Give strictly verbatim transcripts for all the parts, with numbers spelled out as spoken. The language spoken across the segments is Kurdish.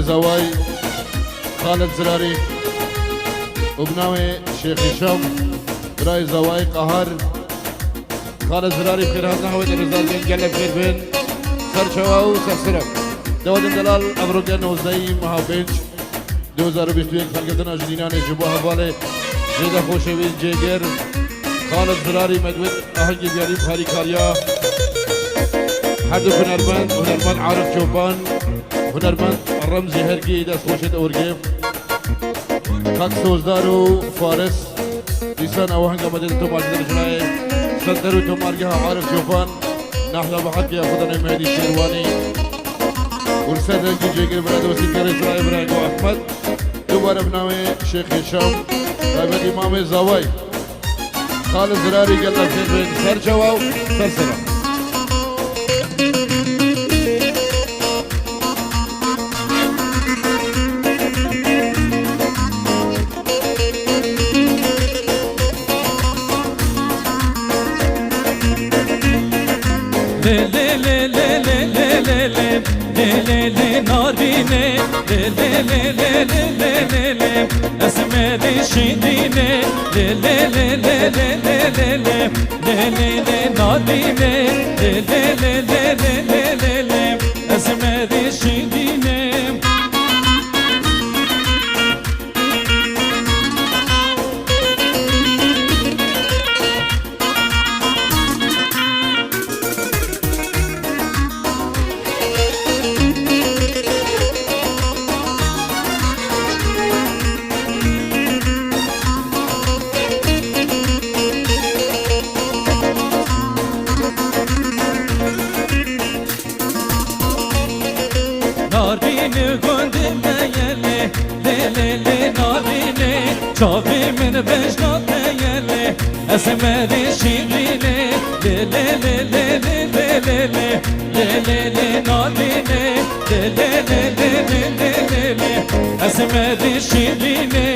Zaway, Xalid Zirarî û bi navê Şêx Hîşam, birayê Zaway Qahar. Xalid Zirarî bi xêr hatina hewêt, rêzdar bin, gelek xêr bin. Ser çawa û ser sera. Dewa din delal, evroke nozdehî meha pênc, du hezar û bîst û yek, xelketina ji dînanê ji bo hevalê jêde xweşê wî cêgir. Xalid Zirarî me divêt ahengê diyarî bi harîkariya her du hunermend, hunermend Arif Copan, hunermend Remzî Hergî dest xweşê te wergê. Kak Sozdar û Faris, dîsan ew ahenga me dê tomarkirin ji layê Senter û Tomargeha Arif Copan, nahya bi heqê Xudanê Mehedî Şêrwanî. Û li ser dengî cêgir bira dostî kerê ji layê bira Ego Ehmed. Dubare bi navê Şêx Hêşam, taybetî Mamê Zaway. Xalid Zirarî gelek xêr bin, ser çawa û ser sera. Lê lê lê lê lê lê lê lê. Lê lê lê narînê, lê lê lê lê lê lê lê lê. Esmerê şîrînê, lê lê lê lê lê lê lê lê. Lê lê lê narînê, lê lê lê lê lê lê lê lê. Esmerê şîrînê. Narînê gundê me ye lê, lê lê lê narînê, çavê min bejna te ye lê, esmerê şîrînê, lê lê lê lê lê lê lê lê, lê lê lê narînê, lê lê lê lê lê lê lê lê, esmerê şîrînê.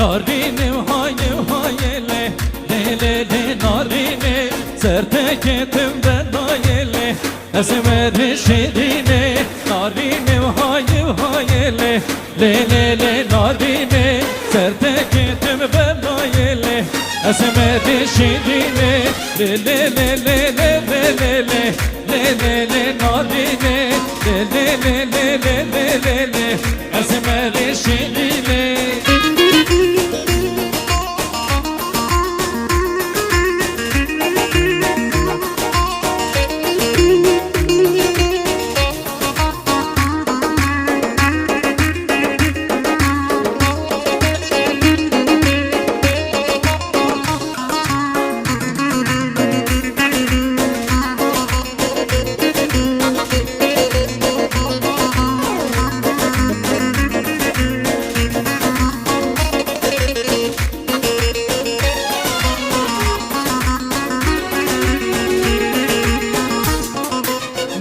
Narînê hayê hayê lê, lê lê lê narînê, ser te ketim belayê lê. Esmerê şîrînê, narînê vay vay lê. Lê lê lê narînê, ser te ketim belayê lê. Esmerê şîrînê, lê lê lê lê lê lê lê lê. Lê lê lê narînê, lê lê lê lê lê lê lê lê. Esmerê şîrînê.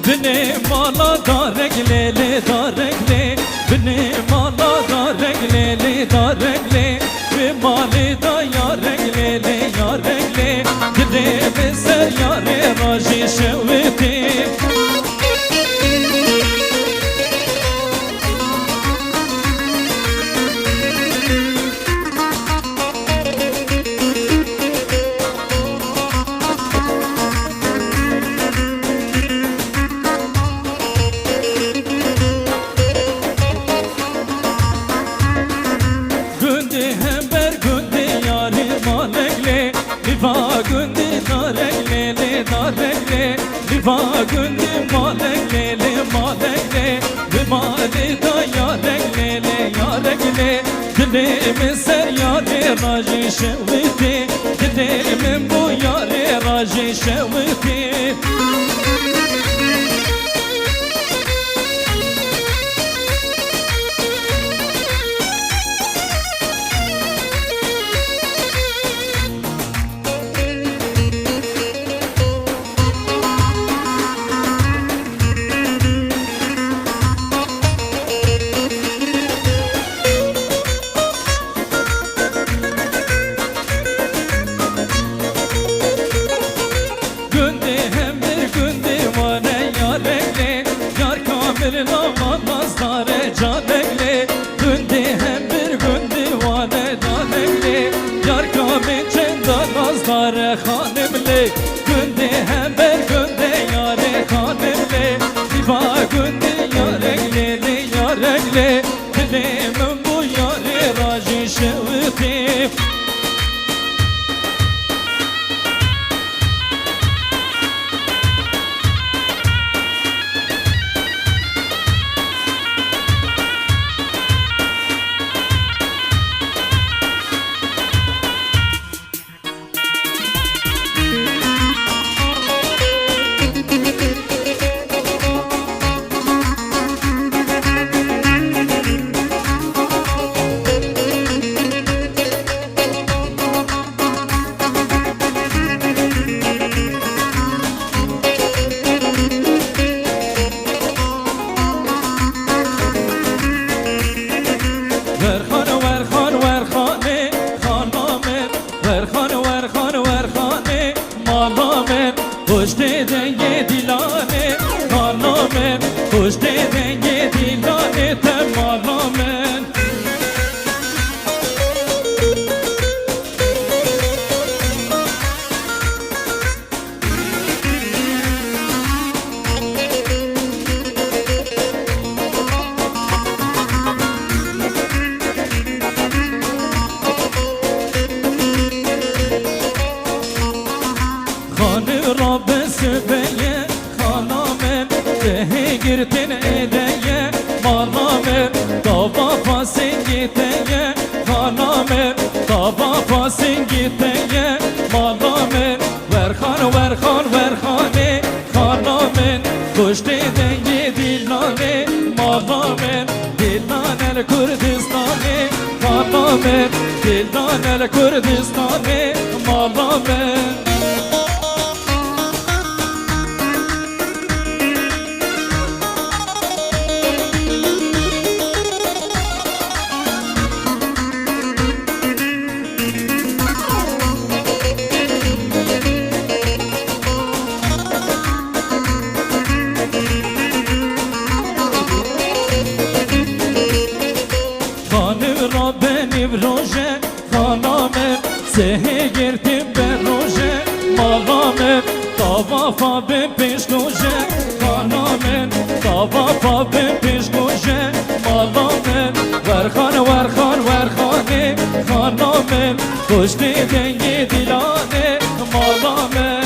Binê mala darek lê lê, darek lê. Binê mala darek lê lê, darek lê. Bi malê da yarek lê lê, yarek lê. Dilê min ser yarê rajî şewitî. Gundê hember gundê yarê malek lê, nîva gundê darek lê lê, darek lê. Nîva gundê malek lê lê, malek lê. Bi malê da yarek lê lê, yarek lê. Dilê min ser yarê rajê şewitê. Dilê min bo yarê rajê şewitê. Werxan, werxan, werxanê xana min. Werxan, werxan, werxanê mala min. Piştê dengê dîlanê xana min. Piştê dengê dîlanê te mala min. Xanî rabe sibê ye, xana min, dehê girtin êde ye, mala min, tava fasingî te ye, xana min, tava fasingî te ye, mala min. Werxan, werxan, werxanê xana min, goştê dengê dîlanê mala min. Dîlan el Kurdistanê xana min, dîlan el Kurdistanê mala min. Xanî rabe nîvroje, xana min, sehê girtin beroje, mala min, tava fa bin pêşkoje, xana min, tava fa bin pêşkoje, mala min. Werxan, werxan, werxanê xana min, goştê dengê dîlanê mala min.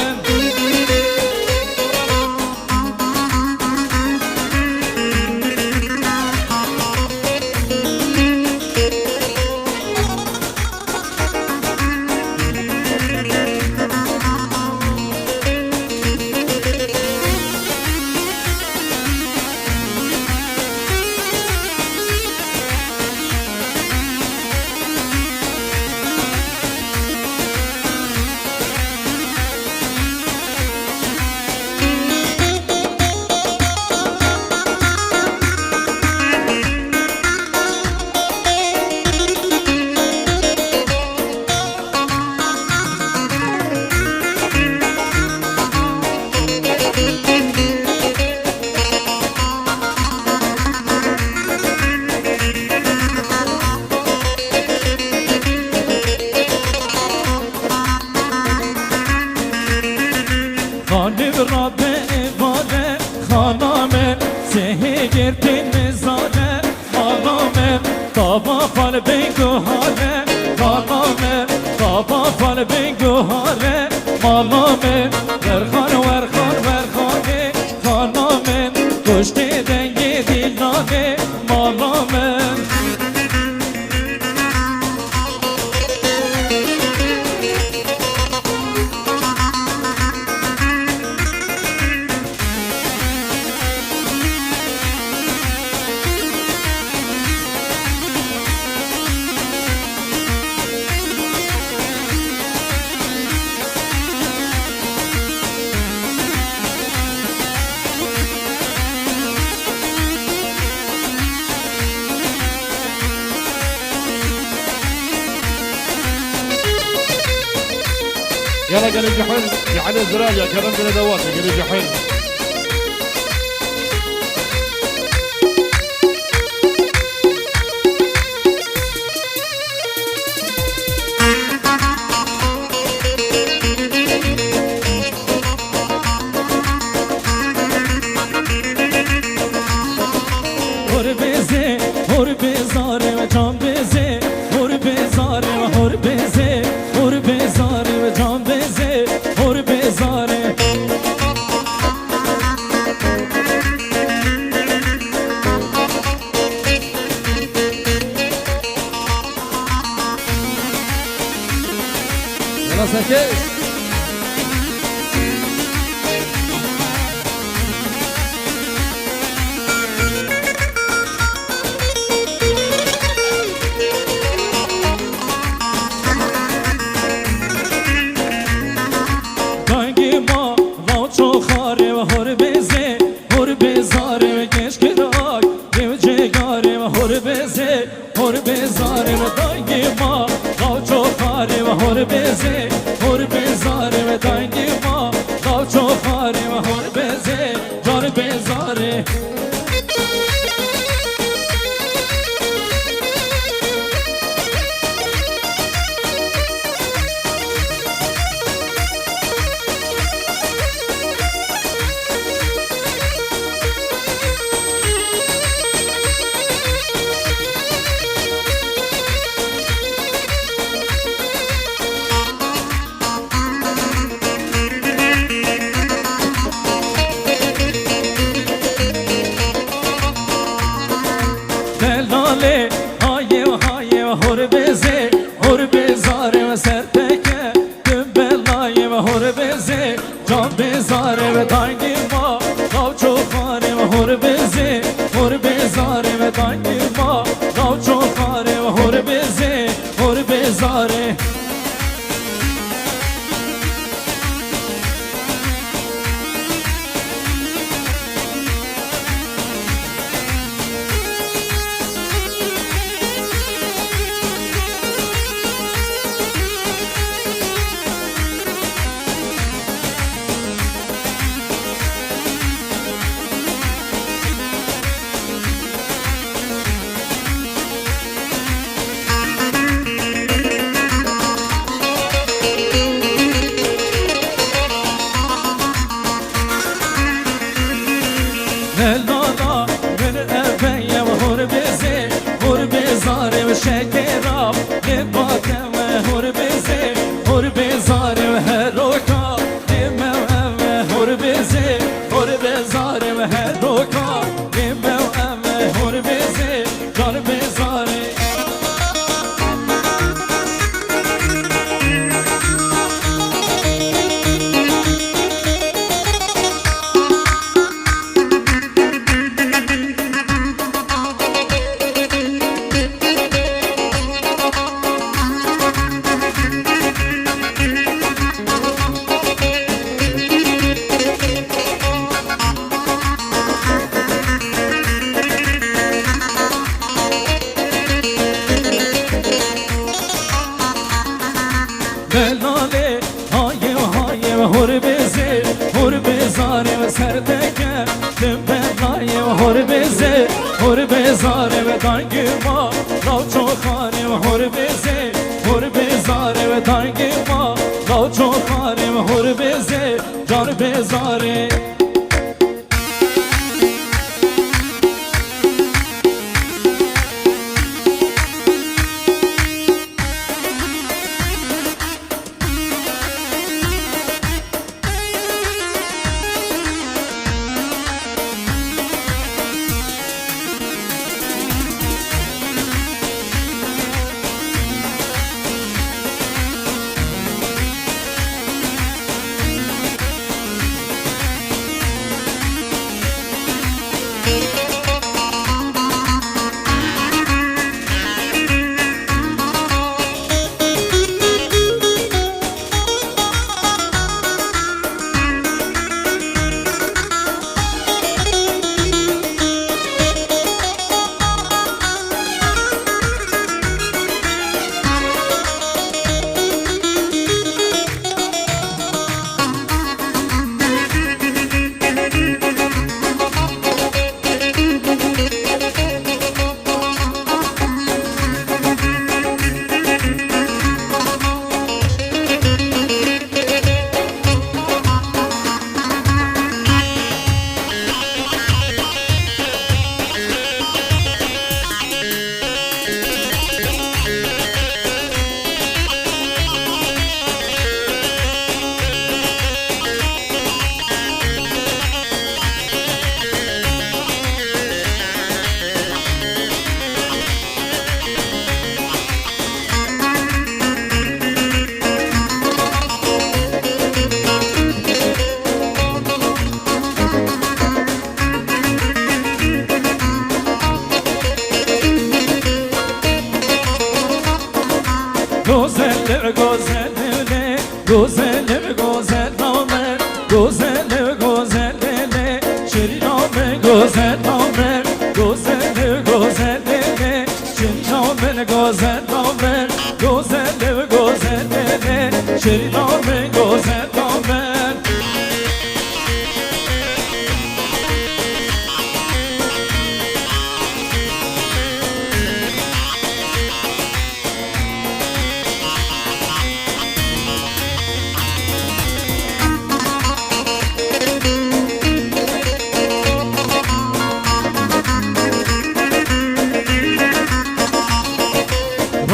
Xanî rabe êvare, xana min, sehê girtin nizare, mala min, tava fal bin guhare, xana min, tava fal bin guhare, mala min. Werxan, werxan, werxanê xana min, goştê dengê dîlanê mala min. يلا قال الجحيم، يا علي الزراجة، كرمت الأدوات، قال الجحيم. Hor bêzê, hor bêzarê, can bêzê, hor bêzarê, Seke. Dengê ma, law çoxarê ve hor bêzê, hor bêzarê ve geşkirak, dev cêgarê ve hor bêzê, hor bêzarê ve dengê ma, law çoxarê ve hor bêzê, hor bêzarê ve dengê ma, law çoxarê ve hor bêzê, car bêzarê. Delalê, hayê, hayê, hor bêzê, hor bêzarê ve ser teke, tüm belayê ve hor bêzê, can bêzarê ve dangê ma, law çoxarê ve hor bêzê, hor bêzarê ve dangê ma, law çoxarê ve hor bêzê, hor bêzarê. Lelala, min eve ye hor bêzê, hor bêzarê ve şekera, lê bate ve hor bêzê, hor bêzarê ve heroka, lê me eve hor bêzê, hor bêzarê ve heroka, lê me eve hor bêzê, car bêzarê. Belalê, hayê, hayê, hor bêzê, hor bêzarê ve ser teke, dim belayê, hor bêzê, hor bêzarê ve dangê ma, law çoxarê ve hor bêzê, hor bêzarê ve dangê ma, law çoxarê ve hor bêzê, car bêzarê. Gozelim, gozelim, gozelim, gozel namen, gozelim, gozelim, şirîna min, gozel namen, gozelim, gozelim, şirîna min, gozel namen, gozelim, gozelim, şirîna min, gozel namen.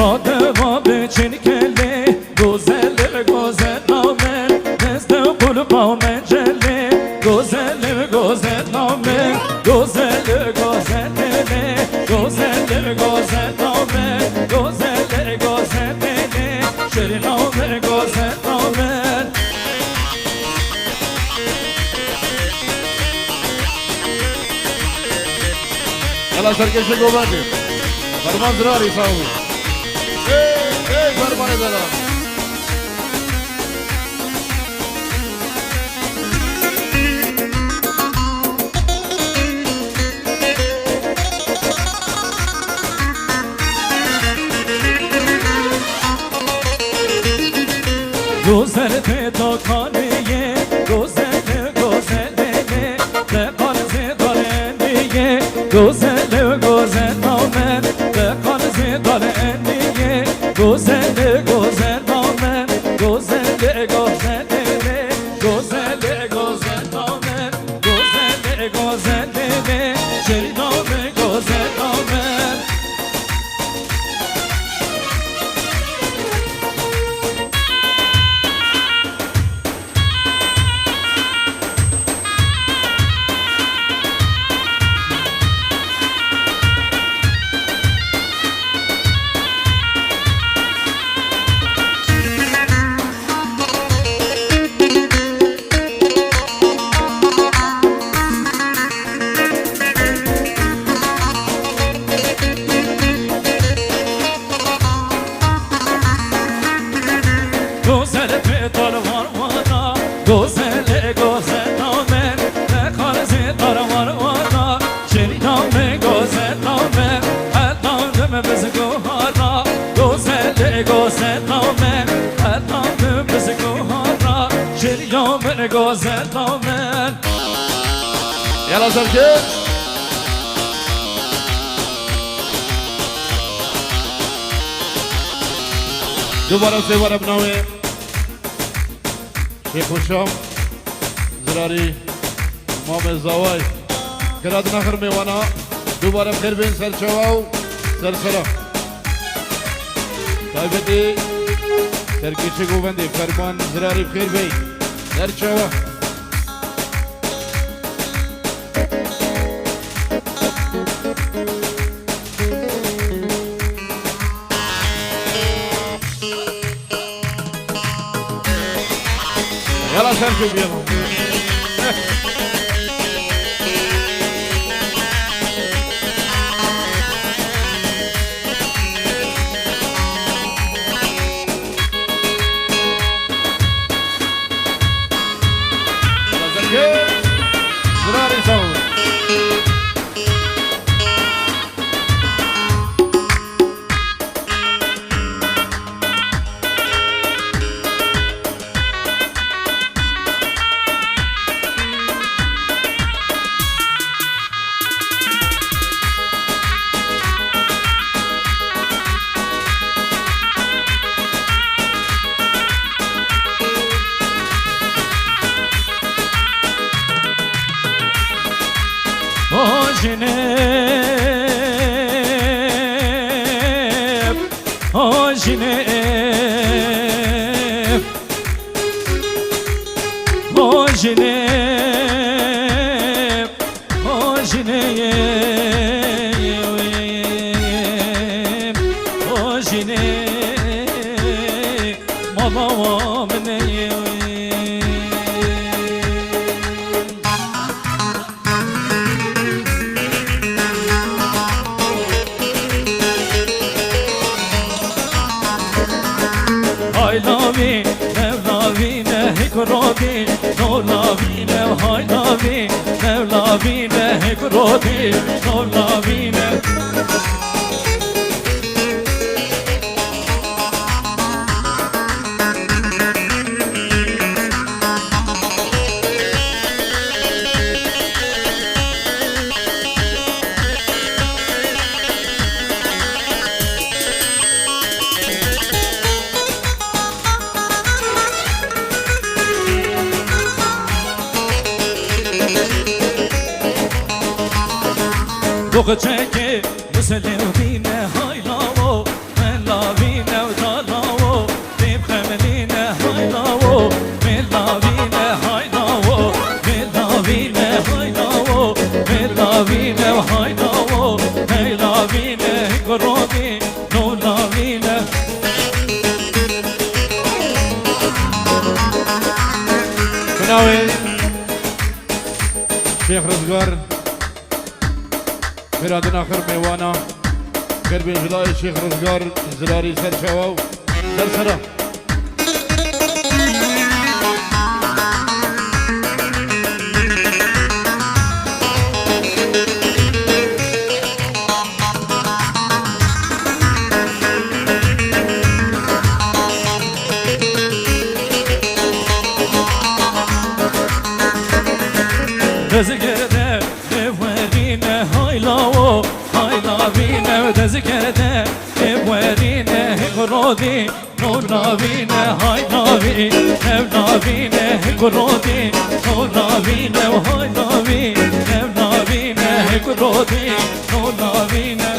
Radeva biçin kelê, gozel, gozel namen, dest qulpa mencelê, gozel, gozel namen, gozel, gozel tele, gozel, gozel namen, gozel, gozel tele, şirîna min, gozel namen. Yala serkêşê govendê. Ferman Zirarî sağ olun. Hey, hey, Fermanê Zirarî. Gozel pêtokanê ye, gozel, gozelê ye, te qarzê darendê ye, gozel, gozel namen, te qarzê darendê ye, gozel, gozel namen, gozel, gozelê ye, gozel, gozel namen, gozel, gozelê ye, şirîna min, gozel namen. Gozel pêtor var vana, gozelê gozel namen, te qarzê dar var vana, şirîna min, gozel namen, hetandim bizguhara, gozelê gozel namen, hetandim bizguhara, şirîna min, gozel namen. Yala serkêş. Dubare sêware bi navê Şêxo Şam, Zirarî, Mamê Zaway. Kira dina xir mêwana, dubare bi xêr bên ser çawa û ser sera. Taybetî serkêşê govendê Ferman Zirarî bi xêr bey. Ser çawa. Yala ser şu bir yana. Zirarî sağ olun. O jinê, o jinê, o jinê. O jinê, o jinê, mala wa min ê. Rodî, no lavîne, hay lavî, new lavîne, hek rodî, no lavîne. Boxçekê Muslim dîne hay lawo, me lavîne û da lawo, dîm xemlîne hay lawo, me lavîne hay lawo, me lavîne hay lawo, me lavîne hay lawo, hey lavîne hik rodî. No lavîne. Bi navê Şêx Rizgar, mêradin axir mêwana, gerbên ji layê Şêx Rizgar, zilarî ser çawa û ser sera. Dezgerde ev werîne hay lawo, hay lavîne dezgerde ev werîne hik rodî. No lavîne hay lavî, ev lavîne hik rodî. No lavîne hay lavî, ev lavîne hik rodî. No lavîne.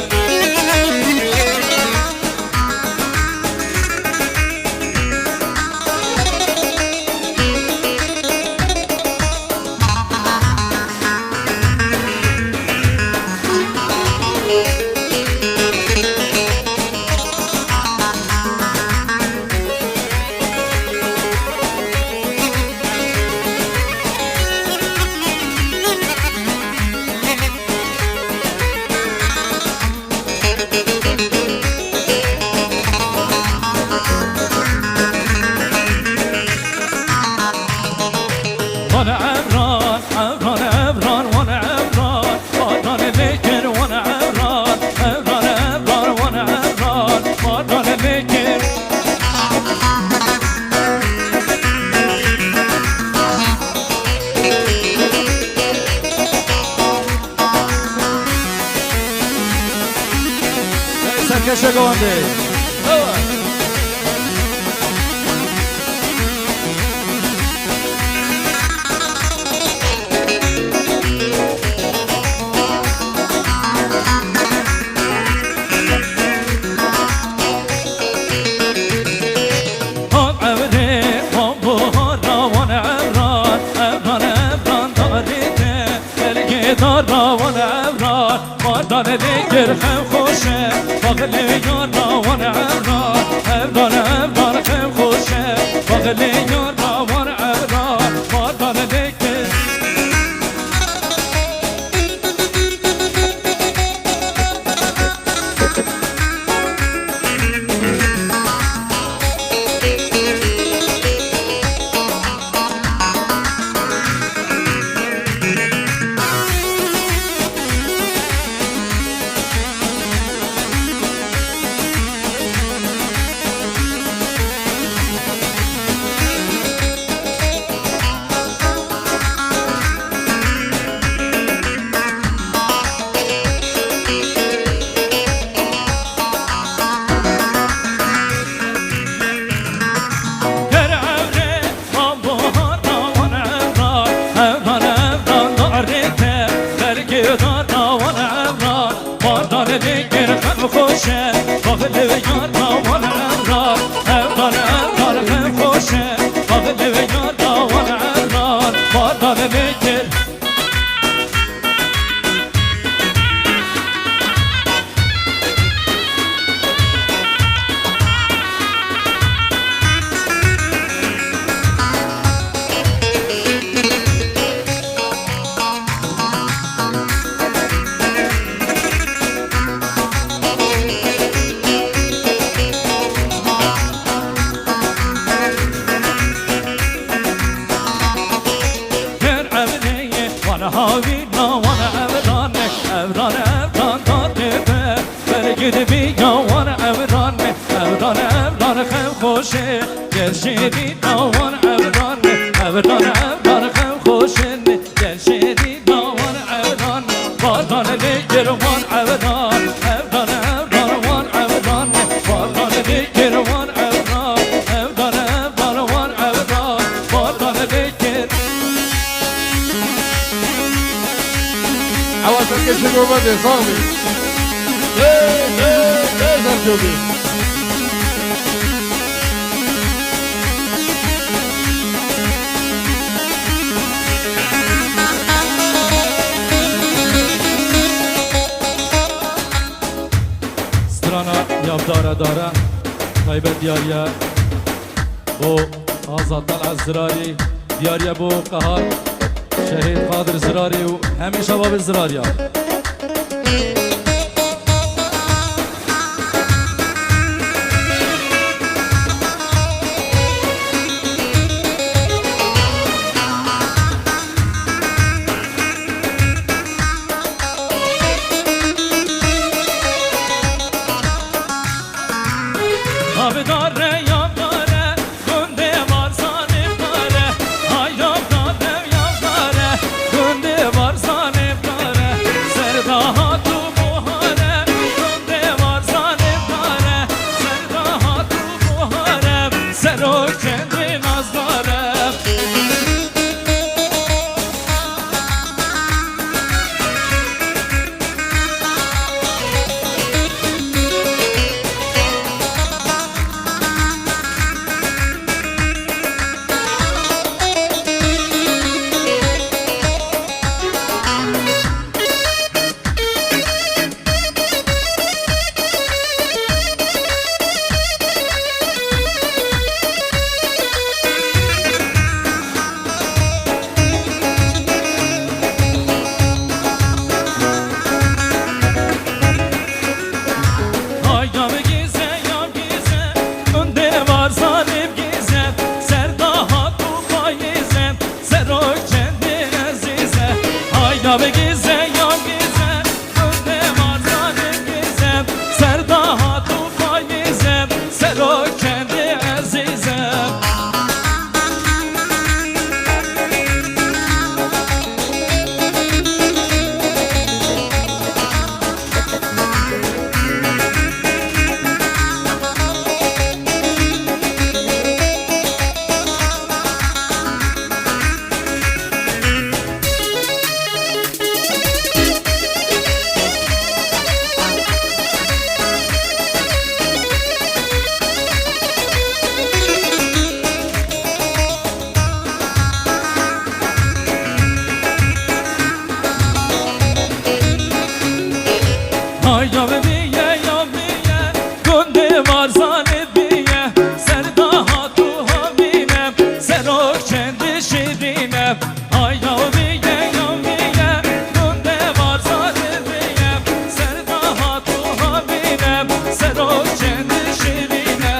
Wan evran, evran, evran, wan evran, wan evran, lêkin wan evran, evran, evran, wan evran, wan evran, lêkin. Serkeşe Gondê. Hat evre, wan buhara, wan evran, evran, evran, darê te. Belgê dara wan evra, mardan lê kir xem xweş e, baxlê yara wan evra, evran, evran xem xweş e, baxlê yara wan evra, mardan lê kir. Gel şêrîna wan evran, evran, evran xew xweş in. Gel şêrîna wan evran, vatan lê kir wan evran. Evran, evran wan evran, vatan lê kir wan evran. Evran, evran wan evran, vatan lê kir. Ewa serkê şêrgo berdê, sax bî. Hey, hey, hey, serkê bî. Strana yavdara dara, taybet diyariye bo Azad Talha Zirarî, diyariye bo qehar Şehîd Qadir Zirarî û hemî şebabê Zirarî ya. Abdare yavdare, gundê Barzanê dare. Ay yavdare, yavdare, gundê Barzanê dare. Serda hatu buhare, gundê Barzanê dare. Serda hatu buhare, serok kendê nazdare. Hayda bigîze ya bigîze, gundê Barzanê bigîze, serda hatu payîze, serok kendê ezîze. Hayda bigîze ya bigîze, gundê Barzanê bigîze, serda hatu payîze, serok kendê ezîze. Hayda biye ya biye, gundê Barzanê biye, serda hatu havîne, serok çendî şîrîne. Hayda biye ya biye, gundê Barzanê biye, serda hatu havîne, serok çendî şîrîne.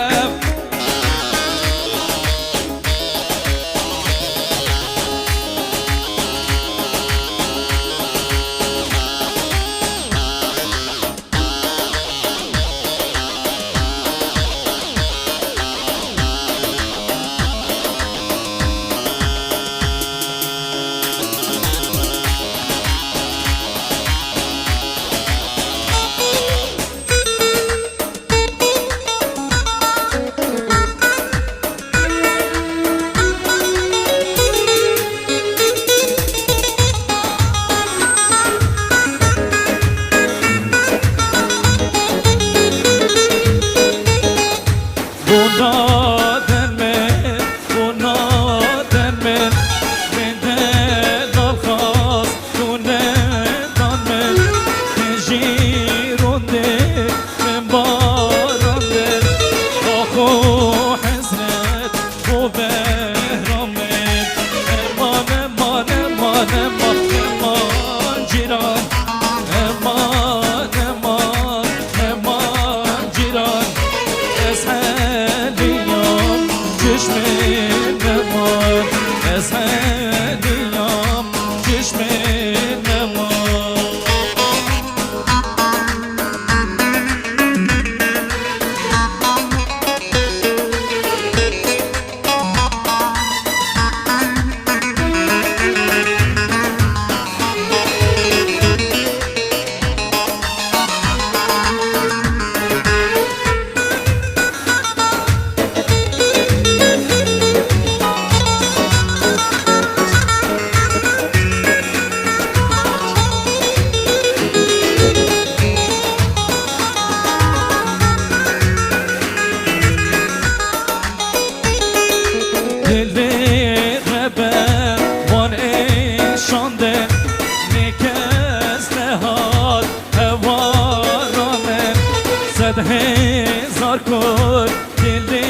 Hezar kor dilê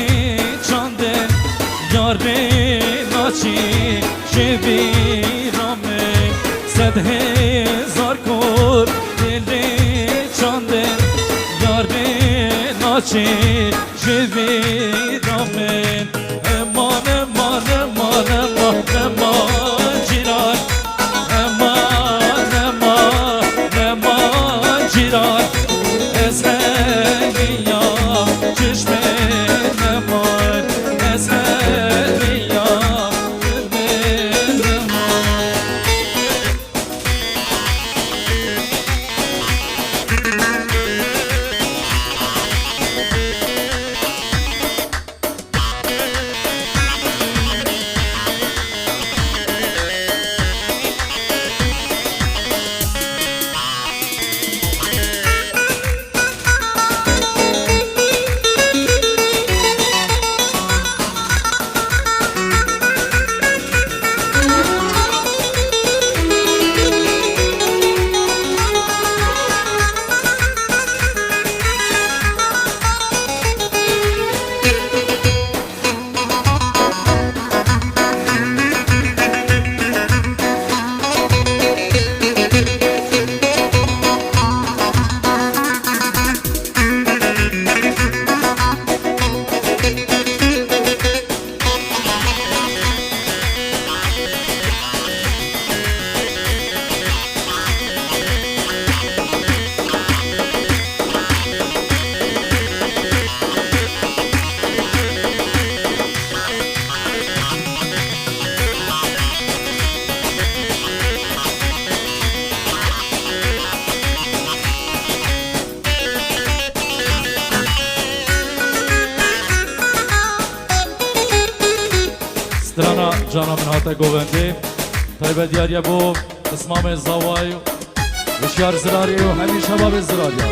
çandin, yarê naçî ji bîra min. Sed hezar kor dilê çandin, yarê naçî ji bîra min. Eman, eman, eman, eman, eman cîran. Eman, eman, eman cîran. Ez hevîya çişmê neman. Ez hevîya çişmê neman. Strana cana min hate govendê. Taybet diyariye bo pismamê zaway, hişyar zirarê û hemî şebabê zirariya.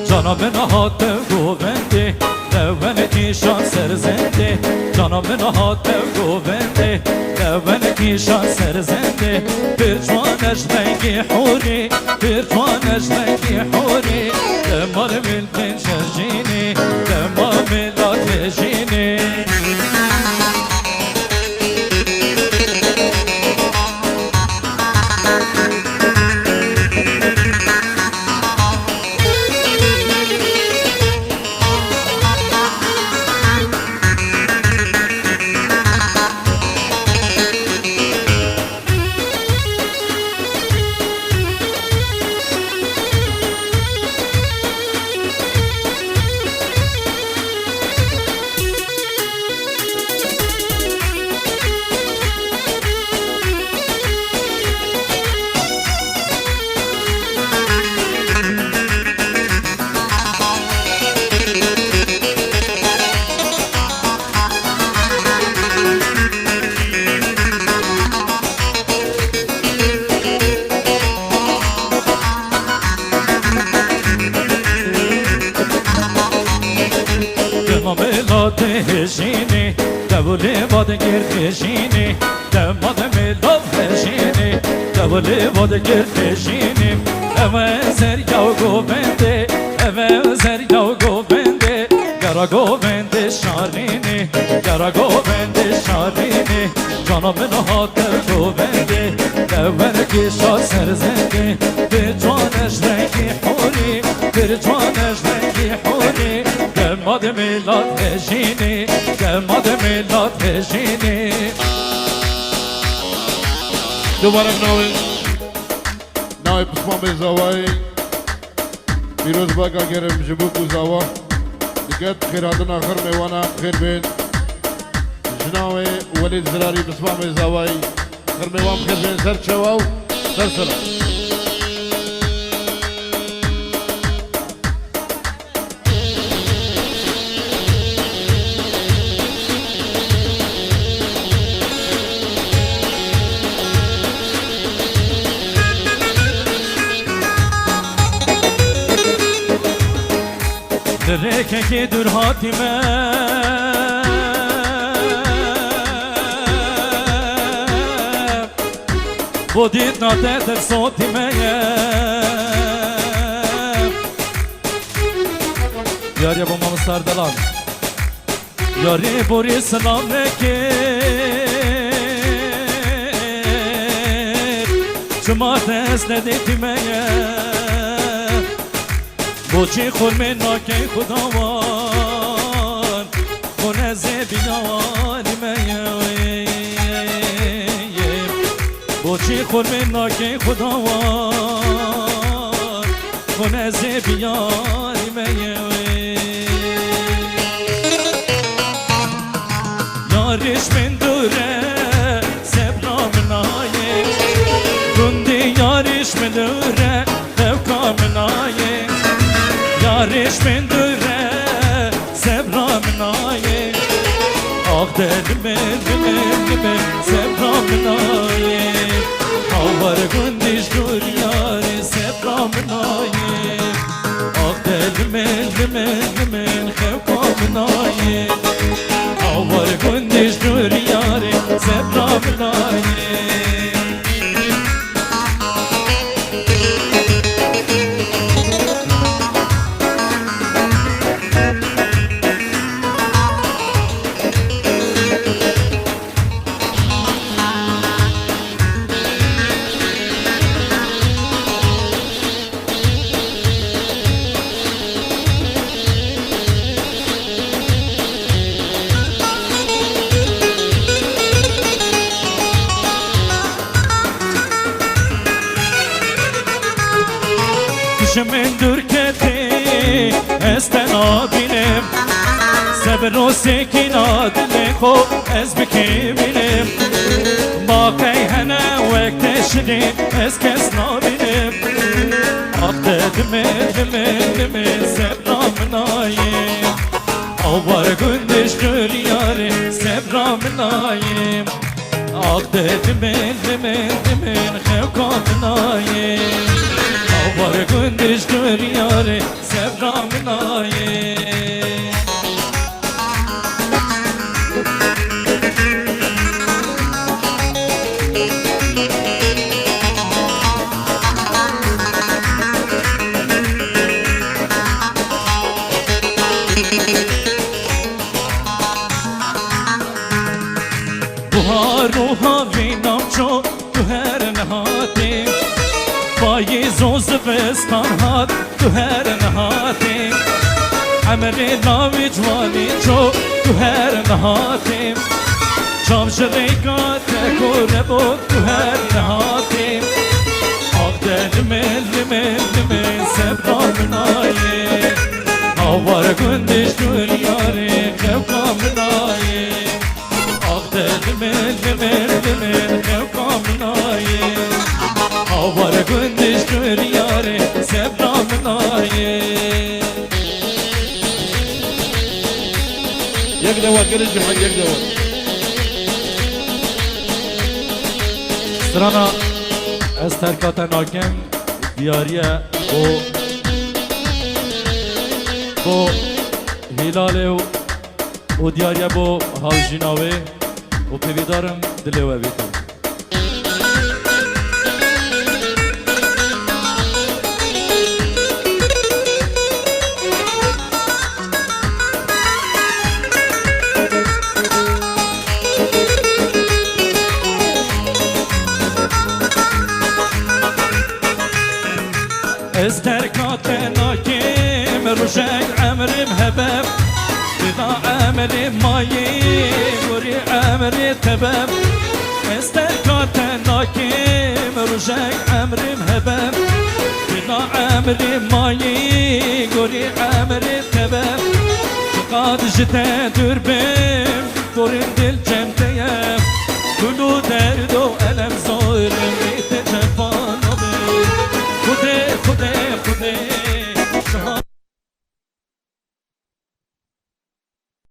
Cana min hate govendê, dewen kîşan ser zendê. Cana min hate govendê, dewen kîşan ser zendê. Pir ciwan e ji rengî horî, pir ciwan e ji rengî horî. Dema li miltên şejînî, dema milat hejînî. Dema milatê hejînê, dewlê va digir hejînê. Dema de milat hejînê, dewlê va digir hejînê. Ev e zerya û govendê, ev e zerya û govendê. Gera govendê şarînê, gera govendê şarînê. Cana min hate govendê, dewen kîşa ser zendê. Pir ciwan e ji rengî horî, pir ciwan e ji rengî horî. Dema de milat hejînê, dema de milat hejînê. Dubare bi navê, navê pismamê zawayê. Pîroz baka gerim ji bo ku zawa diket, xêrhatina xirmê wana xêr bên. Ji navê Welîd Zirarî, pismamê zawayî, xirmê wan xêr bên ser çewa û ser sera. Kekê dûr hatî me, bo dîtna te tirsotî me ye. Diyariye bo Mamosta Erdelan. Yarê borî silam neke, çima dest nedê tî me ye. Boçî xurmê nakey xudawan, xune zê biyanî me ye. Boçî xurmê nakey xudawan, xune zê biyanî me ye. Yarîş min dûr e, sebra min nayê. Gundî yarîş min dûr e, xewka min nayê. Yarîş min dûr e, sebra min nayê. Ax de limê, limê, limê, sebra min nayê. Awar gundî ji dûr yarê, sebra min nayê. Ax de limên, limên, limên xewka min nayê. Awar gundî ji dûr yarê, sebra min nayê. Ji min dûr ketî, ez te nabînim. Sebir û sekîna dilê xwe ez bi kê bînim. Ma qey hene wek te şirîn, ez kes nabînim. Ax te limê, limê, limê, sebra min nayê. Awar gundê ji dûr yarê, sebra min nayê. Ax de limên, limên, limên xewka min nayê. Awar gundê ji dûr yarê, sebra min nayê. Buhar û havîn namço, tu her nehatî. Payîz û zivistan hat, tu her nehatî. Emrê lawî ciwanî ço, tu her nehatî. Çav ji rêka te kore bo, tu her nehatî. Ax de limê, limê, limê, sebra min nayê. Awar gundê ji dûr yarê, xewka min nayê. Ax de limên, limên, limên xewka min nayê. Awar gundê ji dûr yarê, sebra min nayê. Yek dewa gelê cihan, yek dewa. Strana ez terka te nakim, diyariye bo, bo Hîlalê û û diyariye bo hawjîna wê û pêvîdar im dilê we bîtin. Ez terka te nakim, rojek emrim hebe. Bila emrê mayê, gorî emrê tebe. Ez terka te nakim, rojek emrim hebe. Bila emrê mayê, gorî emrê tebe. Çiqad ji te dûr bim, dorên dil cem te ye. Gul û derd û elem zor im, bê te cefa